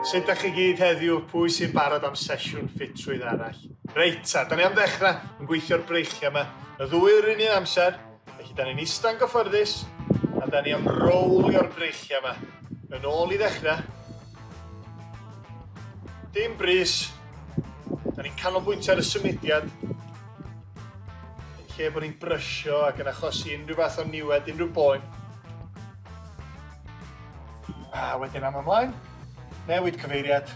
Sut da chi gyd heddiw? Pwy sy'n barod am sesiwn ffitrwydd arall? Reit ta, da ni am ddechrau yn gweithio'r breichiau yma. Y ddwy yr un un amser, felly da ni'n ista'n gyffyrddus, a da ni am rowlio'r breichiau yma. Yn ôl i ddechrau. Dim brys. Da ni'n canolbwyntio ar y symudiad. Yn lle bod ni'n brysio ac yn achosi unrhyw fath o niwed, unrhyw boen. A wedyn am ymlaen, newid cyfeiriad.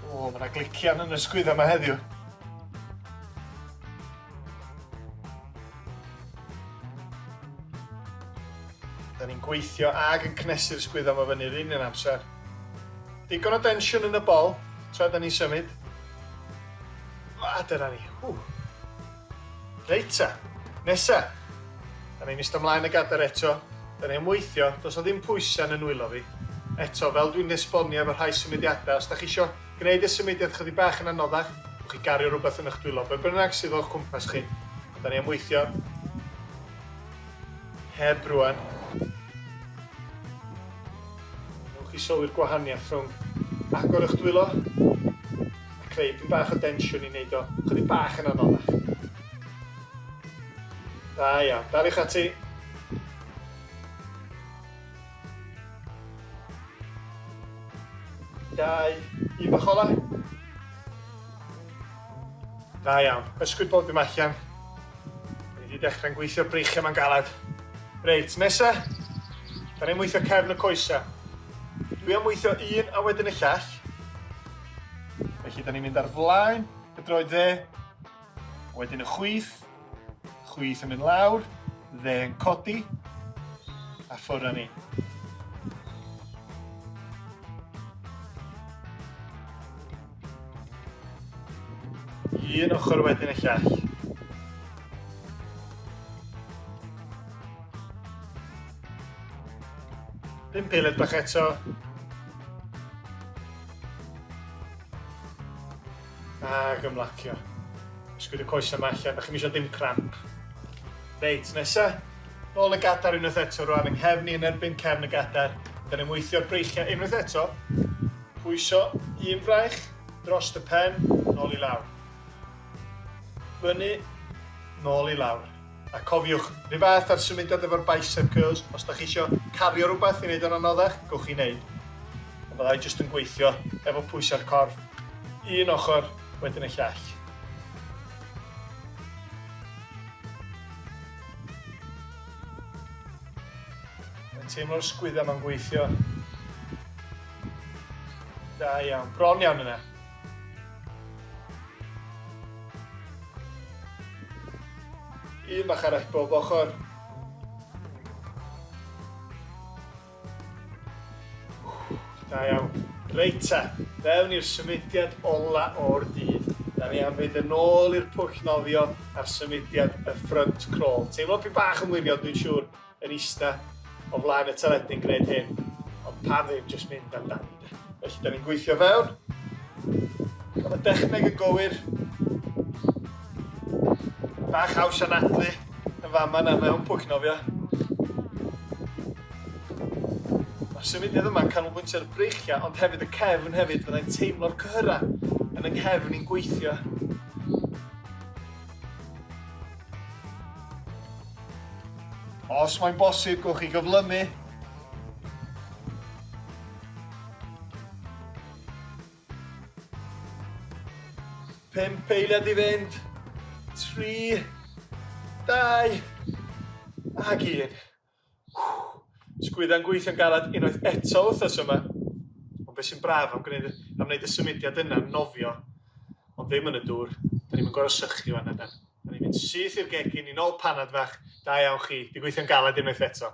O, mae yna glician yn y sgwydda yma heddiw. Da ni'n gweithio ag yn cnesu'r sgwydda yma fyny'r un yn amser. Digon o densiwn yn y bol tra da ni'n symud. A dyna ni. Ww. Reit ta. Nesa. Da ni'n ista mlaen y gadair eto. Da ni am weithio. Does 'na ddim pwysa yn y nwylo fi. Eto, fel dwi'n esbonio efo rhai symudiadau, os da chi isio gwneud y symudiad chydig bach yn anoddach, gewch chi gario rhywbeth yn eich dwylo, be bynnag sydd o'ch cwmpas chi. Ond da ni am weithio heb rwan. Newch chi sylwi'r gwahaniaeth rhwng agor eich dwylo a creu dipyn bach o densiwn i wneud o chydig bach yn anoddach. Da iawn, daliwch ati. Dau, un bach ola. Da iawn, ysgwyd bob dim allan. Ni wedi dechrau'n gweithio'r breichiau ma'n galad. Reit, nesa, da ni'n weithio cefn y coesa. Dwi am weithio un a wedyn y llall. Felly, da ni'n mynd ar flaen y droed dde, a wedyn y chwith, chwith yn mynd lawr, dde yn codi, a ffwrdd â ni. Un ochr wedyn y llall. Pum eiliad bach eto. Ac ymlacio. Ysgwyd y coesau yma allan, da chi'n eisiau dim cramp. Reit, nesa. Nôl y gadar unwaith eto rwan, yng nghefn i yn erbyn cefn y gadar. Da ni'n weithio'r breichiau unwaith eto. Pwyso un fraich dros y pen, nôl i lawr. Fyny, nôl i lawr. A cofiwch, rhyw fath ar symudiad efo'r bicep curls, os da chi eisiau cario rhywbeth i wneud o'n anoddach, gowch chi wneud. Ond byddai jyst yn gweithio efo pwysau'r corff, un ochr, wedyn y llall. Mae'n teimlo'r sgwydda ma'n gweithio. Da iawn, bron iawn yna. Un bach arall bob ochr. Da iawn. Reit ta, fewn i'r symudiad ola o'r dydd. Da ni am fynd yn ôl i'r pwll nofio a'r symudiad y front crawl. Teimlo pyn bach yn wirion dwi'n siŵr yn ista o flaen y teledu'n gwneud hyn, ond pam ddim jyst mynd amdani de. Felly da ni'n gweithio fewn, cael y dechneg yn gywir, bach haws anadlu yn fama na mewn pwll nofio. Mae'r symudiad yma'n canolbwyntio ar y breichiau, ond hefyd y cefn hefyd, fyddai'n teimlo'r cyhyrau yn yng nghefn i'n gweithio. Os mae'n bosib, gwch chi gyflymu. Pump eiliad i fynd. 3, 2, ac 1. Sgwydda'n gweithio'n galed unwaith eto wythnos yma. Ond beth sy'n braf am gwneud, am wneud y symudiad yna, nofio, ond ddim yn y dŵr. Da ni'n gorfod sychu fan yna. Da ni'n mynd syth i'r gegin i nôl panad fach. Da iawn chi, di gweithio'n galed unwaith eto.